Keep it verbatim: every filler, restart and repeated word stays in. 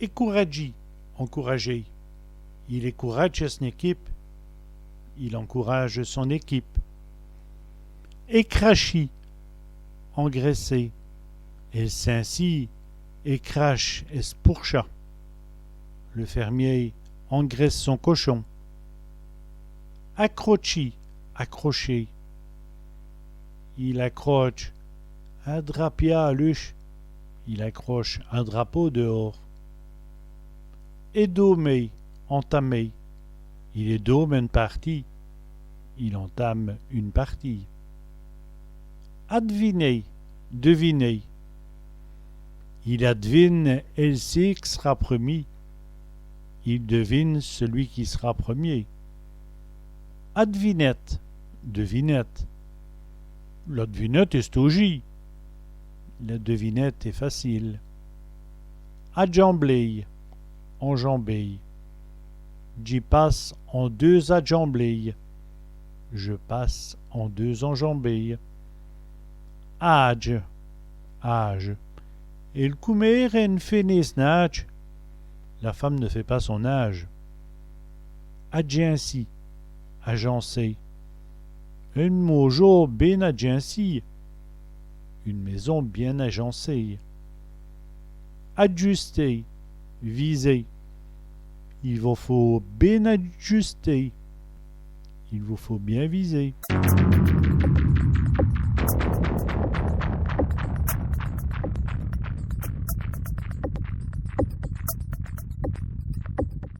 Ècouradjî, encourager. Il ècouradje s'n-èquipe. Il encourage son équipe. Ècrachî, engraisser. El cinsî ècrache ès' pourcha. Le fermier engraisse son cochon. Acrotchî, accrocher. Il acrotche in drapia à l'uch. Il accroche un drapeau dehors. Èdômer, entamer. Il èdôme ène partîye. Il entame une partie. Adviner, deviner. Il advine èl cén qui s'ra preumî. Il devine celui qui sera premier. Advinète, devinette. La d'vinète èst aujîye. La devinette est facile. Adjambléye, enjamber. Dji passe en deûs adjambléyes. Je passe en deux enjambées. Âdje, âge. El coumére n' fét nén s'n-âdje. La femme ne fait pas son âge. Adjincî, agencer. Ène môjo bén adjincîye. Une maison bien agencée. Adjuster, viser. I vos faut bén adjuster. Il vous faut bien viser.